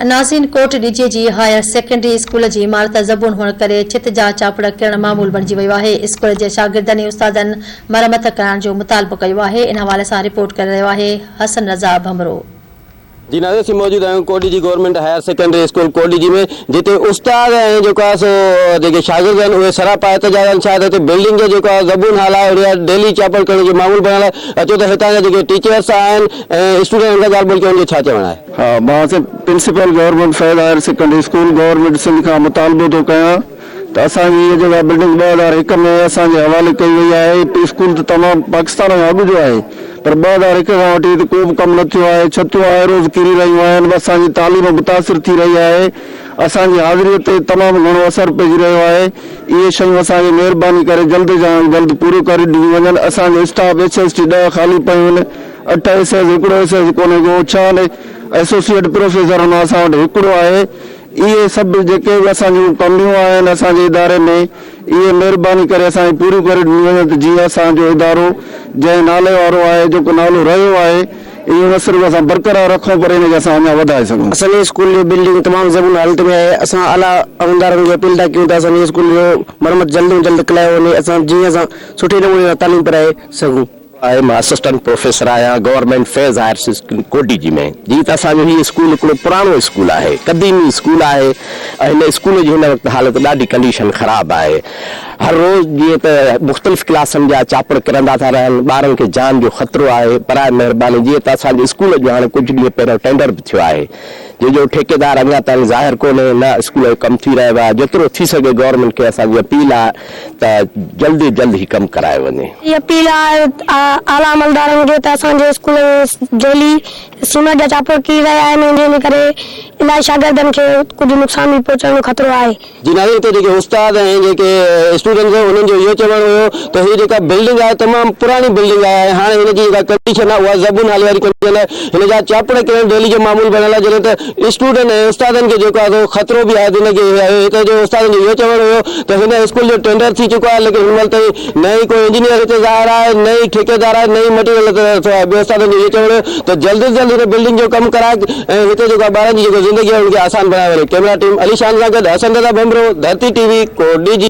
ناظرين ڪوٽ ڏيجي جي higher secondary school جي عمارت زبون هئڻ ڪري ڇت جا چاپڙ ڪرڻ معمول بڻجي ويو آهي، اسڪول جي شاگردن ۽ استادن مرمت ڪرائڻ جو مطالبو ڪيو آهي، ان حوالي سان رپورٽ ڪري رهيو آهي حسن رضا ڀنڀرو. جي ناظرين اسين موجود آهيون Kotdiji government higher secondary school Kotdiji ۾ جتي استاد ۽ جيڪو آهي سو جيڪي شاگرد آهن اهي سراپا احتجاج آهن ڇا ته هتي بلڊنگ جو جيڪو آهي زبون حال آهي اهڙي ڊيلي چاپڙ ڪرڻ جو معمول بڻيل آهي اچو ته هتان جا جيڪي ٽيچرس آهن ۽ اسٽوڊنٽ انهن سان ڳالهه ٻولهه ڪيون انهن جو ڇا چوڻ آهي. ها مان principal government Faiz higher secondary school government Sindh کان مطالبو ٿو ڪيان ته اسان جي هيء جيڪا بلڊنگ 2001 ۾ اسان جي حوالي ڪئي وئي آهي اسڪول ته تمام پاڪستان کان اڳ جو آهي پر 2001 کان وٺي هتي ڪو به ڪم نه ٿيو آهي ڇتيون آهي روز ڪري رهيون آهن اسان جي تعليم متاثر ٿي رهي آهي اسان جي حاضريء تي تمام گهڻو اثر پئجي رهيو آهي اهي شيون اسان کي مهرباني ڪري جلد کان جلد پوريون ڪري ڏنيون وڃن اسان جو اسٽاف ايڇ ايس ٽي ڏهه خالي پيون آهن اٺ ايس ايس هڪڙو ايس ايس ڪونهي ڪو ڇهن ايسوسيئيٽ پروفيسرن مان اسان وٽ هڪڙو آهي اهي سڀ جيڪي به اسان جون ڪميون آهن اسان جي اداري ۾ اهي مهرباني ڪري اسان کي پوريون ڪري ڏنيون وڃن ته جيئن اسان جو ادارو جنهن نالي وارو آهي جيڪو نالو رهيو آهي اهو نه صرف اسان برقرار رکون پر ان کي اسان اڃا وڌائي سگهون. اسان جي اسڪول جي بلڊنگ تمام زبون حالت ۾ آهي اسان اعليٰ عملدارن کي اپيل ٿا ڪيون ته اسان جي اسڪول جو مرمت جلد ۾ جلد ڪرايو وڃي اسان جيئن اسان سٺي نموني سان تعليم پرائي سگهون. آهي مان اسسٽنٽ پروفيسر آهيان government Faiz higher school Kotdiji ۾ جيئن ته اسان جو هي اسڪول هڪڙو پراڻو اسڪول آهي قديمي اسڪول آهي ۽ هن اسڪول جي هن وقت حالت ڏاڍي ڪنڊيشن خراب آهي هر روز جيئن ته مختلف ڪلاسن جا چاپڙ ڪرندا ٿا رهن ٻارن کي جان جو خطرو آهي براء مهرباني جيئن ته اسان جي اسڪول جو هاڻي ڪجهه ڏينهن پهريون ٽينڊر به ٿيو آهي جنهن جو ٺيڪيدار اڃا تائين ظاهر ڪونهي نه اسڪول جو ڪم ٿي رهيو آهي جيترو ٿي سگهي گورنمينٽ کي اسان جي اپيل آهي ته جلد جلد هي ڪم ڪرايو وڃي. هي اپيل آهي اعليٰ عملدارن کي ته اسان جي اسڪول ۾ ڊيلي سيمينٽ جا چاپڙ ڪري رهيا آهن جنهن جي ڪري الاهي شاگردن کي ڪجهه نقصان به پهچڻ جو خطرو آهي. جي ناظرين اتي جيڪي استاد ۽ جيڪي اسٽوڊنٽس آهن انهن جو اهو چوڻ هيو ته هي جيڪا بلڊنگ آهي تمام پراڻي بلڊنگ آهي ۽ هاڻي هن جي جيڪا ڪنڊيشن آهي اها زبون حالي واري ڪنڊيشن آهي هن جا چاپڙ ڪرڻ ڊيلي جو معمول بڻيل آهي جڏهن ته اسٽوڊنٽ ۽ استادن کي جيڪو آهي سو خطرو به آهي ته هن کي هتي جي استادن جو اهو چوڻ هيو ته هن اسڪول جو ٽينڊر ٿي چڪو آهي ليڪن هن مهل تائين نه ئي ڪو انجنيئر هتي ظاهر آهي نه ئي ٺيڪيدار آهي نه ئي مٽيريل هتي رٿو آهي ٻيو استادن جو اهو چوڻ هيو ته جلد از جلد هن بلڊنگ جو ڪم ڪرائي ۽ هتي جيڪو آهي ٻارن جي جيڪو زندگي آهي ان کي آسان بڻايو وڃي ڪئميرا ٽيم علي شان سان گڏ حسن رضا ڀنڀرو ڌرتي ٽي وي ڪوٽ ڏيجي.